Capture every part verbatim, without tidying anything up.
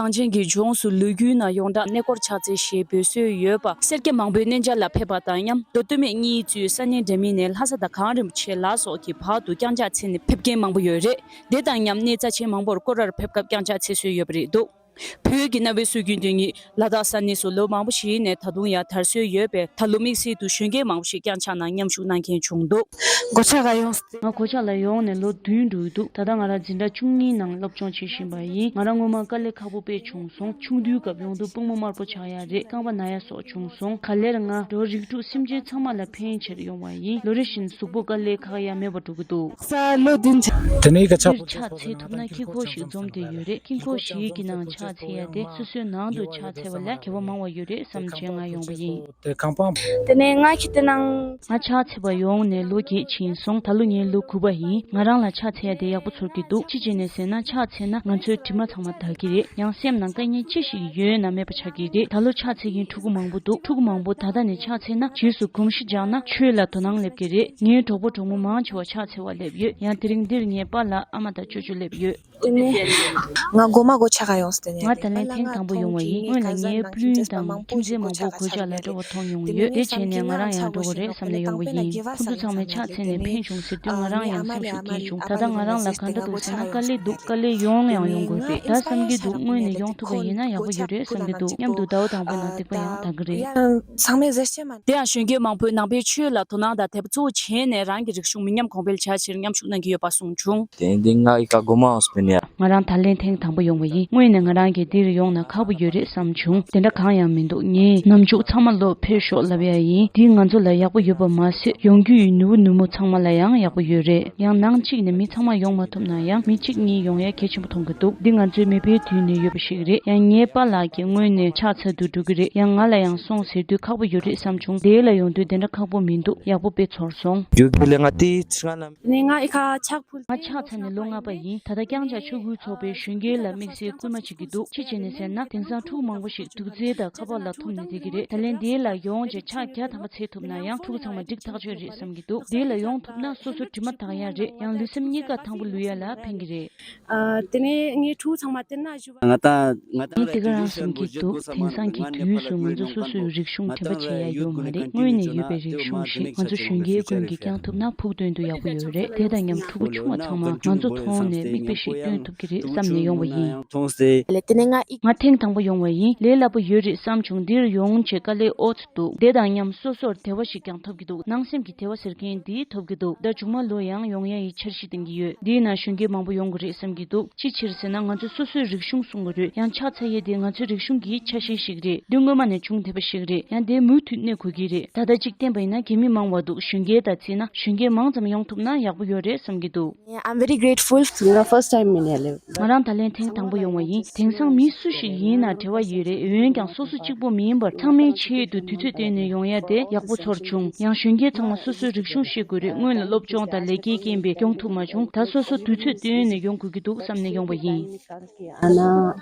གླང་ཆེན་གྱི་ལྗོངས་སུ་ལོ་རྒྱུས་ནང་ཡོངས་གྲགས་གནས་སྐོར་ཕྱག་འཚལ་ཞེས་འབོད་སྲོལ་ཡོད་པ། སེར་སྐྱ་མང་པོས་གནས་མཇལ་ལ་ཕེབས་པ་དང་མཉམ་དུ། སྟོད་སྨད་གཉིས་གཙོས་ས་གནས་འདྲ་མིན་ནས་ལྷ་ས་དང་གངས་རིན་པོ་ཆེ་ལ་སོགས་ཀྱི་བར་དུ་རྐྱང་ཕྱག་འཚལ་ནས་ཕེབས་མཁན་མང་པོ་ཡོད་རེད། དེ་དང་མཉམ་གནས་རྩ་ཆེན་མང་པོར་སྐོར་རར་ཕེབས་སྐབས་རྐྱང་ཕྱག་འཚལ་སྲོལ་ཡོད་པ་རེད་འདུག་བོད་ཀྱི་གནའ་བོའི་སྲོལ་རྒྱུན་དེ་ཉིད་ལ་དྭགས་ས་གནས་སུ་ལོ་མང་པོ་ཞིག་ནས་ད་དུང་ཡང་དར་སྲོལ་ཡོད་པས། ད་ལོ་དམིགས་བསལ་དུ་གཞོན་སྐྱེས་མང་པོ་ཞིག་རྐྱང་ཕྱག་ནང་མཉམ་ཞུགས་གནང་མཁན་བྱུང་འདུག་གོ་ཆ་ག་ཡོང་། ང་གོ་ཆ་ལ་ཡོང་ནས་ལོ་བདུན་འགྲོ་གི་འདུག་ད་ལྟ་ང་རང་འཛིན་གྲྭ་བཅུ་གཉིས་ནང་སློབ་སྦྱོང་བྱེད་བཞིན་པ་ཡིན། ང་རང་སྔོན་མ་དཀའ་ལས་ཁག་པོ་དཔེ་བྱུང་སོང་། ཆུང་དུས་སྐབས་ཡོང་དུས་པུས་མོ་དམར་པོ་ཆགས་ཡ་རེད། རྐང་པ་ན་ཡ་སོགས་བྱུང་སོང་། ག་ལེར་ང་འགྲོ་རིགས་དྲུག་སེམས་ཅན་ཚང་མ་ལ་ཕན་ཆེད་ཡོང་བ་ཡིན། ལོ་རེ་བཞིན་གཟུགས་པོ་དཀའ་ལས་ཁག་ཡ་མེད་པ་འགྲོ་གི་འདུག་ས་ལོ་བདུན་ཆ། དེ་ནས་ཀ་ཆག་འདིར་ཕྱག་འཚལ་ཐུབ་ན་དཀྱིལ་འཁོར་ཞིག་འཛོམས་བསྡད་ཡོད་རེད། དཀྱིལ་འཁོར་བཞིའི་གི་ནང་ཕྱག་འཚལ་ཡ་དེ་སོ་སོའི་ནང་དུ་ཕྱག་འཚལ་བ་ལས་དགེ་བ་མང་བ་ཡོད་རེད་བསམ་བྱས་ང་ཡོང་བ་ཡིན། དེ་གང་སྤང་། དེ་ནས་ང་ཁྱི་དེ་ནང་། ང་ཕྱག་འཚལ་བ་ཡོང་ནས་ལོ་བརྒྱད་ཕྱིན་སོང་། ད་ལོ་ངའི་ལོ་དགུ་པ་ཡིན། ང་རང་ལ་ཕྱག་འཚལ་ཡ་དེ་ཡག་པོ་ཚོར་གྱི་འདུག་ཅི་བྱས་ནས་ཟེར་ན། ཕྱག་འཚལ་ན་ང་ཚོའི་དྲི་མ་ཚང་མ་དག་གི་རེད། ཡང་སེམས་ནང་དཀའ་ངལ་ཅི་ཞིག་ཡོད་ན་མེད་པ་ཆགས་ཀྱི་རེད། ད་ལོ་ཕྱག་འཚལ་མཁན་ཕྲུ་གུ་མང་པོ་འདུག་ཕྲུ་གུ་མང་པོ་ད་ལྟ་ནས་ཕྱག་འཚལ་ན་རྗེས་སུ་གོམས་གཤིས་སྦྱངས་ན་ཆོས་ལ་དོ་སྣང་སླེབས་ཀྱི་རེད། ངའི་གྲོགས་པོ་གྲོགས་མོ་མང་ཆེ་བ་ཕྱག་འཚལ་བ་སླེབས་ཡོད། ཡང་དེ་རིང་འདིར་ངའི་པཱ་ལགས་ཨ་མ་དང་ཅོ་ཅོ་སླེབས་ཡོད། དེ་ནས་ང་གོ་མ་གོ་ཆ་ག་ཡོང་སྟེ་ནས། ང་ད་ལན་ཐེངས་དང་པོ་ཡོང་བ་ཡིན། སྔོན་ལ་ངའི་སྤུན་དང་ཁྱིམ་མཚེས་མང་པོ་གོ་ཆ་ལ་འགྲོ་བ་མཐོང་མྱོང་ཡོད། དེ་བྱས་ནས་ང་རང་ཡང་འགྲོ་དགོས་རེད་བསམ་ནས་ཡོང་བ་ཡིན། ཁོ་ཚོ་ཚང་མས་ཕྱག་འཚལ་ནས་ཕན་བྱུང་ཟེར་དུས་ང་རང་ཡང་སེམས་ཤུགས་སྐྱེས་བྱུང་། ད་ལྟ་ང་རང་ལ་ག་འདྲ་འདུག་ཟེར་ན། དཀའ་ལས་འདུག་དཀའ་ལས་ཡོང་ཡང་ཡོང་དགོས་པས་ད་བསམ་གྱི་འདུག་དངོས་ནས་ཡོང་ཐུབ་པ་ཡིན་ན་ཡག་པོ་ཡོད་རེད་བསམ་གྱི་འདུག་མཉམ་དུ་ཟླ་བ་དང་པོའི་ནང་སྡིག་པ་ཡང་དག་གི་རེད། ཚང་མས་ཟེར་ཤེས་མ། དེ་ཡང་གཞོན་སྐྱེས་མང་པོས་ནང་པའི་ཆོས་ལ་དོ་སྣང་དང་དད་པ་གཙོ་བོ་བྱས་ནས་རང་གི་རིག་གཞུང་མི་ཉམས་གོང་འཕེལ་བྱ་ཕྱིར་མཉམ་ཞུགས་གནང་གི་ཡོད་པ་གསུངས་བྱུང་། དེ་འདི་ང་ཨི་ཀ་གོ་མ་འོང་སྤེ་ནི་ཡ། ང་རང་ད་ལན་ཐེངས་དང་པོ་ཡོང་བ་ཡིན། དངོས་ནས་ང་རང་གིས་འདིར་ཡོང་ན་ཁག་པོ་ཡོད་རེད་བསམ་བྱུང་། དེ་འདྲ་གང་ཡང་མི་འདུག་ངས་ནམ་འཇུག་ཚང་མ་ལོ་ཕེབས་ཤོག་ལབ་ཡ་ཡིན། འདི་ང་ཚོ་ལ་ཡག་པོ་ཡོད་པ་མ་ཟད་ཡོང་རྒྱུ་ཡི་ནུ་བོ་ནུ་མོ་ཚང་མ་ལ་ཡང་ཡག་པོ་ཡོད་རེད། ཡང་ནང་གཅིག་ནས་མི་ཚང་མ་ཡོང་མ་ཐུབ་ན་ཡང་མི་གཅིག་གཉིས་ཡོང་ཡ་གལ་ཆེན་པོ་མཐོང་གི་འདུག་འདི་ང་ཚོའི་མེས་པོའི་དུས་ནས་ཡོད་པ་ཞིག་རེད། ཡང་ངའི་པཱ་ལགས་ཀྱིས་སྔོན་ནས་ཕྱག་འཚལ་དུ་འགྲོ་གི་རེད། ཡང་ང་ལ་ཡང་སོང་ཟེར་དུས་ཁག་པོ་ཡོད་རེད་བསམ་བྱུང་། དེ་ལ་ཡོང་དུས་དེ་འདྲ་ཁག་པོ་མི་འདུག་ཡག་པོ་དཔེ་ཚོར་སོང་། རྒྱུ་དེ་ལས་ང་དེའི་ཕྱིར་ང་ལ། ནས་ང་ཨི་ཁ་ཕྱག་ཕུལ། ང་ཕྱག་འཚལ་ནས་ལོ་ལྔ་པ་ཡིན། ད་ལྟ་རྐྱང་ཕྱག་ཆོས་སྐུལ་ཚོགས་པའི་གཞོན་སྐྱེས་ལ་དམིགས་བསལ་སྐུལ་མ་བྱེད་ཀྱི་འདུག་ཅི་བྱས་ནས་ཟེར་ན། དེང་སང་ཕྲུ་གུ་མང་པོ་ཞིག་དུག་རྫས་དང་ཁ་པར་ལ་ཐུམ་ནས་བསྡད་ཀྱི་རེད། ད་ལན་འདི་ལ་ཡོང་རྗེས་ཕྱག་བརྒྱ་ཐམ་པ་འཚལ་ཐུབ་ན་ཡང་ཕྲུ་གུ་ཚང་མ་འགྲིག་ཐག་ཆོད་རེད་བསམ་གྱི་འདུག་འདི་ལ་ཡོང་ཐུབ་ན་སོ་སོ་དྲི་མ་དག་ཡ་རེད། ཡང་ལུས་སེམས་གཉིས་ཀ་ཐང་པོ་ལུས་ཡ་ལ་ཕན་གྱི་རེད། ཨ། དེ་ནས་ངའི་ཕྲུ་གུ་ཚང་མ་དེ་ན་བཞུགས་པ། ང་ད་ང་ད་ངས་དེ་ག་རང་བསམ་གྱི་འདུག་དེང་སང་གི་དུས་སུ་ང་ཚོ་སོ་སོའི་རིག་གཞུང་དྲན་པ་བྱེད་ཡ་ཡོད་མ་རེད། སྔོན་ནས་ཡོད་པའི་རིག་གཞུང་ཞིག་ང་ཚོ་གཞོན་སྐྱེས་ཀུན་གྱིས་བསྐྱངས་ཐུབ་ན་ཕུགས་དོན་དུ་ཡག་པོ་ཡོད་རེད། དེ་དང་མཉམ་ཕྲུ་གུ་ཆུང་བ་ཚང་མ་ང་ཚོ་མཐོང་ནས་མིག་དཔེ་ཞིག་སྟོན་ཐུབ་ཀྱི་རེད་བསམ་ནས་ཡོང་བ་ཡིན། ང་ཐེངས་དང་པོ་ཡོང་བ་ཡིན། ལས་སླ་པོ་ཡོད་རེད་བསམ་བྱུང་། འདིར་ཡོང་བྱས་དཀའ་ལས་ཨོ་ཙི་འདུག་དེ་དང་མཉམ་སོ་སོར་བདེ་བ་ཞིག་ཀྱང་ཐོབ་ཀྱི་འདུག་ནང་སེམས་ཀྱི་བདེ་བ་ཟེར་མཁན་འདི་ཐོབ་ཀྱི་འདུག་ད་མཇུག་མ་ལོ་ཡང་ཡོང་ཡ་ཡི་འཆར་གཞི་འདིང་གི་ཡོད། འདིའི་ནང་གཞོན་སྐྱེས་མང་པོ་ཡོང་གི་རེད་བསམ་གྱི་འདུག་ཅི་ཕྱིར་ཟེར་ན་ང་ཚོ་སོ་སོའི་རིག་གཞུང་སྲུང་དགོས་རེད། ཡང་ཕྱག་འཚལ་ཡས་དེ་ང་ཚོའི་རིག་གཞུང་གི་ཆ་ཤས་ཤིག་རེད། འདི་སྔོན་མ་ནས་བྱུང་བསྡད་པ་ཞིག་རེད། ཡང་དེ་མུ་མཐུད་གནས་དགོས་ཀྱི་རེད། ད་ལྟ་གཅིག་བསྟན་པ་ཡིན་ན་རྒྱ་མི་མང་བ་འདུག་གཞོན་སྐྱེས་དང་བརྩིས་ན་གཞོན་སྐྱེས་མང་ཙམ་ཡོང་ཐུབ་ན་ཡག་པོ་ཡོད་རེད་བསམ་གྱི་འདུག I'm very grateful. ང་first time མིན་ཡ་ལེ། ང་རང་ད་ལན་ཐེངས་དང་པོ་ཡོང་བ་ཡིན། དེང་སང་མི་སུ་ཞིག་ཡིན་ན་འབྲེལ་བ་ཡོད་རེད། འོན་ཀྱང་སོ་སོ་གཅིག་པོ་མིན་པར་ཚང་མའི་ཆེད་དུ་དུས་ཚོད་བཏོན་ནས་ཡོང་ཡ་དེ་ཡག་པོ་ཚོར་བྱུང་། ཡང་གཞོན་སྐྱེས་ཚང་མ་སོ་སོའི་རིག་གཞུང་ཤེས་དགོས་རེད། སྔོན་ལ་སློབ་སྦྱོང་དང་ལས་ཀའི་རྐྱེན་པས་སྐྱོང་ཐུབ་མ་བྱུང་། ད་སོ་སོ་དུས་ཚོད་བཏོན་ནས་ཡོང་དགོས་ཀྱི་འདུག་བསམ་ནས་ཡོང་བ་ཡིན།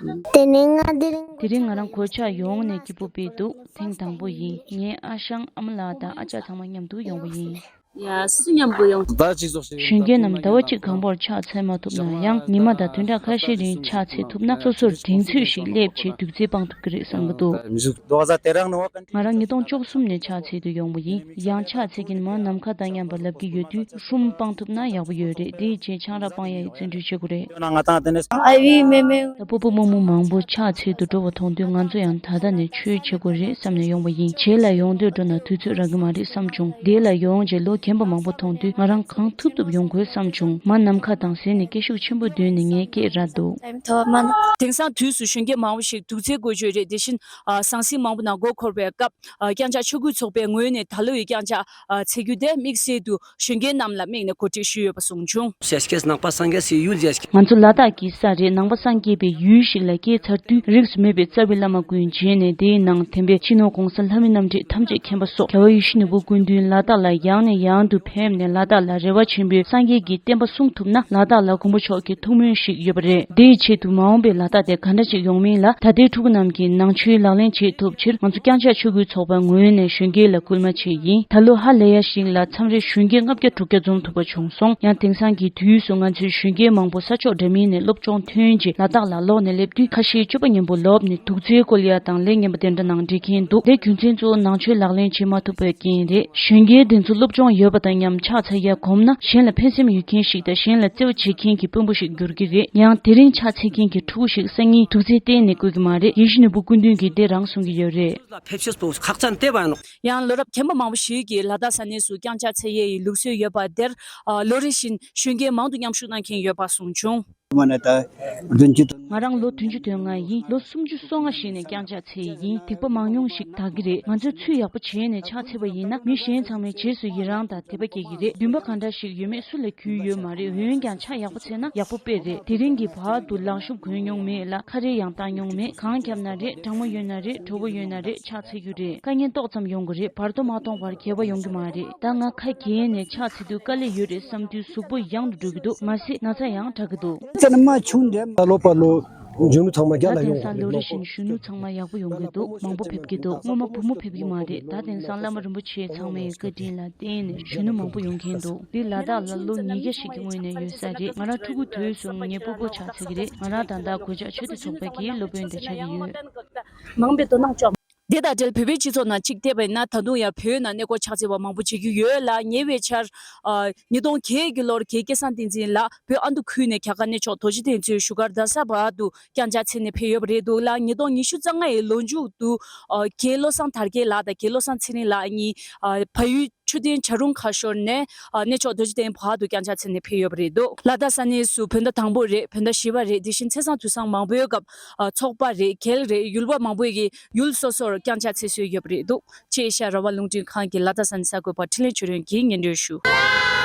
དེ་རིང་ང་རང་གོ་ཆ་ཡོང་ནས་སྐྱིད་པོ་དཔེ་འདུག་ཐེངས་དང་པོ་ཡིན། ངའི་ཨ་ཞང་ཨ་མ་ལགས་དང་ཨ་ཅག་ཚང་མ་མཉམ་དུ་ཡོང་བ་ཡིན། ཡ། སུ་མཉམ་པོ་ཡོང་། ཟླ་གཅིག་ཙོགས་ཤིག་གཞོན་སྐྱེས་རྣམས་ཟླ་བ་གཅིག་གང་པོར་ཕྱག་འཚལ་མ་ཐུབ་ན་ཡང་ཉི་མ་དང་བདུན་ཕྲག་ཁ་ཤས་རིང་ཕྱག་འཚལ་ཐུབ་ན་སོ་སོར་གདེང་ཚོད་ཞིག་སླེབས་བྱས་དུག་རྫས་སྤང་ཐུབ་ཀྱི་རེད་བསམ་གྱི་འདུག་མི་ཟུག་རྡོ་ཟ་དེ་རང་ནོ་ཀན། ང་རང་ཉིས་སྟོང་བཅུ་གསུམ་ནས་ཕྱག་འཚལ་དུ་ཡོང་བ་ཡིན། ཡང་ཕྱག་འཚལ་མཁན་མ་ནམ་མཁའ་དང་མཉམ་པ་ལབ་ཀྱི་ཡོད་དུས་ཧྲུམ་སྤང་ཐུབ་ན་ཡག་པོ་ཡོད་རེད། དེའི་རྗེས་ཆང་རག་སྤང་ཡ་ཡི་བརྩོན་འགྲུས་བྱེད་དགོས་རེད། ཡོད་ན་ང་ཏང་དེ་ནས། ཨ་བི་མེ་མེ། ད་སྤོ་བོ་རྨོ་མོ་མང་པོ་ཕྱག་འཚལ་དུ་འགྲོ་བ་མཐོང་དུས་ང་ཚོ་ཡང་ད་ལྟ་ནས་ཆོས་བྱེད་དགོས་རེད་བསམ་ནས་ཡོང་བ་ཡིན། རྗེས་ལ་ཡོང་འདོད་འགྲོ་ན་དུས་ཚོད་རག་གི་མ་རེད་བསམ་བྱུང་། འདི་ལ་ཡོང་རྗེས་ལོ་རྒན་པ་མང་པོ་མཐོང་དུས་ང་རང་གང་ཐུབ་ཐུབ་ཡོང་དགོས་བསམ་བྱུང་། མ་ནམ་མཁའ་དང་ཟེར་ནས་སྐད་ཤུགས་ཆེན་པོ་བཏོན་ནས་ངའི་སྐད་རག་འདུག་དེང་སང་དུས་སུ་གཞོན་སྐྱེས་མང་པོ་ཞིག་དུག་རྫས་འགོ་བརྗོད་རེད། དེ་བཞིན་ཨ་ཟང་ཟིང་མང་པོ་ནང་མགོ་འཁོར་བའི་སྐབས། ཨ། རྐྱང་ཕྱག་ཆོས་སྐུལ་ཚོགས་པའི་ངོས་ནས་ད་ལོ་ཡི་རྐྱང་ཕྱག་ཨ། འཚོགས་རྒྱུ་དེ་དམིགས་བསལ་དུ་གཞོན་སྐྱེས་རྣམས་ལ་དམིགས་ནས་གོ་སྒྲིག་ཞུས་ཡོད་པ་གསུངས་བྱུང་། ཞེས་ཀྱིས་ནང་པ་སངས་རྒྱས་སའི་ཡུལ་ཞེས། ང་ཚོ་ལ་དྭགས་ཀྱི་ས་རེད། ནང་པ་སངས་རྒྱས་པའི་ཡུལ་ཞིག་ལ་སྐྱེས་ཚར་དུས་རིས་སུ་མེད་པའི་རྩ་བའི་བླ་མ་ཀུན་མཇལ་ནས། དེའི་ནང་དམ་པའི་སྤྱི་ནོར་༸གོང་ས་ལྷ་མི་རྣམ་འདྲེན་ཐམས་ཅད་མཁྱེན་པ་སོགས་རྒྱལ་བ་ཡིད་བཞིན་ནོར་བུ་སྐུ་མདུན་ལ་དྭགས་ལ་ཡང་ནས་ ཡང་དུ་ཕེབས་ནས་ལ་དྭགས་ལ་རེ་བ་ཆེན་པོས་སངས་རྒྱས་ཀྱི་བསྟན་པ་སྲུང་ཐུབ་ན་ལ་དྭགས་ལ་མགོན་པོ་མཆོག་གི་ཐུགས་སྨོན་ཞིག་ཡོད་པ་རེད། དེའི་ཆེད་དུ་མ་འོངས་པའི་ལ་དྭགས་དེ་ག་འདྲ་ཅིག་ཡོང་མིན་ལ་ད་ལྟའི་ཕྲུ་གུ་རྣམས་ཀྱིས་ནང་ཆོས་ལག་ལེན་བྱེད་ཐུབ་ཕྱིར་ང་ཚོ་རྐྱང་ཕྱག་ཆོས་སྐུལ་ཚོགས་པའི་ངོས་ནས་གཞོན་སྐྱེས་ལ་སྐུལ་མ་བྱས་ཡིན། ད་ལོ་ཧ་ལས་ཡ་ཞིག་ལ་མཚམས་རེ་གཞོན་སྐྱེས་ལྔ་བརྒྱ་དྲུག་བརྒྱ་འཛོམས་ཐུབ་པ་བྱུང་སོང་། ཡང་དེང་སང་གི་དུས་སུ་ང་ཚོའི་གཞོན་སྐྱེས་མང་པོ་ས་ཕྱོགས་འདྲ་མིན་ནས་སློབ་སྦྱོང་ཐོན་རྗེས་ལ་དྭགས་ལ་ལོག་ནས་སླེབས་དུས་ཁ་ཤས་སྤྱོད་པ་ངན་པ་ལོབས་ནས་དུག་རྫས་བཀོལ་ཡ་དང་ལས་ངན་པ་དེ་འདྲ་ནང་འགྲིལ་མཁན་འདུག་དེ་རྒྱུ་མཚན་གཙོ་བོ་ནང་ཆོས་ལག་ལེན་བྱེད་མ་ཐུབ་པའི་རྐྱེན་རེད། གཞོན་སྐྱེས་དེ་ཚོ་སློབ་སྦྱོང་ཡོད་པ་དང་མཉམ་ཕྱག་འཚལ་ཡ་གོམས་ན་གཞན་ལ་ཕན་སེམས་ཡོད་མཁན་ཞིག་དང་གཞན་ལ་བརྩེ་བ་བྱེད་མཁན་གྱི་དཔོན་པོ་ཞིག་འགྱུར་གྱི་རེད། ཡང་དེ་རིང་ཕྱག་འཚལ་མཁན་གྱི་ཕྲུ་གུ་ཞིག་སང་ཉིན་དུག་རྫས་གཏན་ནས་བཀོལ་གྱི་མ་རེད། ཡེ་ཤེས་ནོར་བུ་སྐུ་མདུན་གྱིས་དེ་རང་གསུང་གི་ཡོད་རེད། ཕེབས་བཞུགས་པོ་ཁག་ཅན་བལྟས་པ་ཡིན་ནོ། ཡང་ལོ་རབས་རྒན་པ་མང་པོ་ཞིག་གིས་ལ་དྭགས་ས་གནས་སུ་རྐྱང་ཕྱག་འཚལ་ཡས་ཀྱི་ལུགས་སྲོལ་ཡོད་པ་དེར་ཨ་ལོ་རེ་བཞིན་གཞོན་སྐྱེས་མང་དུ་མཉམ་ཞུགས་གནང་མཁན་ཡོད་པ་གསུངས་བྱུང་། མ་ནས་ད་བདུན་ཅུ་དོན། ང་རང་ལོ་བདུན་ཅུ་དོན་ལྔ་ཡིན། ལོ་སུམ་ཅུ་སོ་ལྔ་ཞིག་ནས་རྐྱང་ཕྱག་འཚལ་ཡི་ཡིན། སྡིག་པ་མང་ཉུང་ཞིག་དག་གི་རེད། ང་ཚོས་ཚུལ་ཡག་པོ་བྱས་ནས་ཕྱག་འཚལ་བ་ཡིན་ན་མི་གཞན་ཚང་མའི་རྗེས་སུ་ཡི་རང་དང་དད་པ་སྐྱེ་གི་རེད། འདུན་པ་ག་འདྲ་ཞིག་ཡོད་མེད་སུ་ལ་རྒྱུས་ཡོད་མ་རེད། འོན་ཀྱང་ཕྱག་ཡག་པོ་འཚལ་ན་ཡག་པོ་དཔེ་རེད། དེ་རིང་གི་བར་དུ་ལག་ཤུབས་གོན་མྱོང་མེད་ལ། ཁ་རས་ཡང་བཏགས་མྱོང་མེད། གངས་བརྒྱབ་ན་རེད། གྲང་མོ་ཡོད་ན་རེད། དྲོ་པོ་ཡོད་ན་རེད། ཕྱག་འཚལ་རྒྱུ་རེད། དཀའ་ངལ་ཏོག་ཙམ་ཡོང་གི་རེད། བར་དོ་མ་མཐོང་བར་དགྱེས་པ་ཡོང་གི་མ་རེད། ད་ང་ཁ་གྱེས་ནས་ཕྱག་འཚལ་དུས་དཀའ་ལས་ཡོད་རེད་བསམ་དུས་གཟུགས་པོ་ཡང་དུ་འགྲོ་གི་འདུག་མ་ཟད་ན་ཚ་ཡང་དྲག་གི་འདུག་ཙེ་ན་མ་ཆུང་འདྲེ་མ་ལོ་པ་ལོ་གཞོན་ནུ་ཚང་མ་རྒྱ་ད་ལ་དེང་ཡོང་སང་ལོ་རེ་བཞིན་གཞོན་ནུ་ཚང་མ་ཡག་པོ་ཡོང་གི་འདུག་མང་པོ་ཕེབས་ཀྱི་འདུག་སྔོན་མ་བུ་མོ་ཕེབས་ཀྱི་མ་རེད། ད་དེང་སང་བླ་མ་རིན་པོ་ཆེ་ཚང་མའི་བཀའ་དྲིན་ལ་བརྟེན་ནས་གཞོན་ནུ་མང་པོ་ཡོང་མཁན་འདུག་འདི་ལ་དྭགས་ལ་ལོ་ཉིས་བརྒྱ་ཞིག་གི་སྔོན་ནས་ཡོད་ས་རེད། ང་རང་ཕྲུ་གུ་དུས་སུ་ངའི་སྤོ་བོ་ཕྱག་འཚལ་གྱི་རེད། ང་རང་ད་ལྟ་གོད་ཆག་ཆོས་སྡེ་ཚོགས་པ་གི་སློབ་དཔོན་དེ་ཆགས་ཀྱི་ཡོད། མང་པོས་དོ་སྣང་བཅོམ། དེ་དང་འབྲེལ་བོད་པའི་སྤྱི་ཚོགས་ནང་གཅིག་བལྟས་པ་ཡིན་ན། ད་དུང་ཡང་བོད་ནང་གནས་སྐོར་ཕྱག་འཚལ་བ་མང་པོ་བྱེད་ཀྱི་ཡོད་ལ། ཉེ་བའི་ཆར་ཨ་ཉིས་སྟོང་བརྒྱད་ཀྱི་ལོར་རྒན་སྐལ་བཟང་བསྟན་འཛིན་ལགས་བོད་ཨ་མདོ་ཁུལ་ནས་རྒྱ་གར་གནས་མཆོག་རྡོ་རྗེ་གདན་མཛོད་བཞུགས་སྒར་རྡ་ས་བར་དུ་རྐྱང་ཕྱག་འཚལ་ནས་ཕེབས་ཡོད་པ་རེད་འདུག་ལ། ཉིས་སྟོང་ཉི་ཤུ་རྩ་ལྔ་ཡི་ལོ་མཇུག་ཏུ་ཨ་རྒན་བློ་བཟང་དར་རྒྱས་ལགས་དང་རྒན་བློ་བཟང་ཚེ་རིང་ལགས་གཉིས་ཨ་བལ་ཡུལ་མཆོད་རྟེན་བྱ་རུང་ཁ་ཤོར་ནས་ཨ་གནས་མཆོག་རྡོ་རྗེ་གདན་བར་དུ་རྐྱང་ཕྱག་འཚལ་ནས་ཕེབས་ཡོད་པ་རེད་འདུག་ལ་དྭགས་ས་གནས་སུ་བོད་ཟླ་དང་པོ་རེད། བོད་ཟླ་བཞི་པ་རེད། དེ་བཞིན་ཚེས་བཟང་དུས་བཟང་མང་པོའི་སྐབས་ཨ་ཚོགས་པ་རེད། གྱལ་རེད། ཡུལ་བ་མང་པོས་ཀྱི་ཡུལ་སོ་སོར་རྐྱང་ཕྱག་འཚལ་སྲོལ་ཡོད་པ་རེད་འདུག་ཅེས་ཨེ་ཤ་ཡ་རང་དབང་རླུང་འཕྲིན་ཁང་གི་ལ་དྭགས་ས་གནས་གསར་འགོད་པ་འཕྲིན་ལས་ཆོས་སྒྲོན་གྱིས་སྙན་སྒྲོན་ཞུ།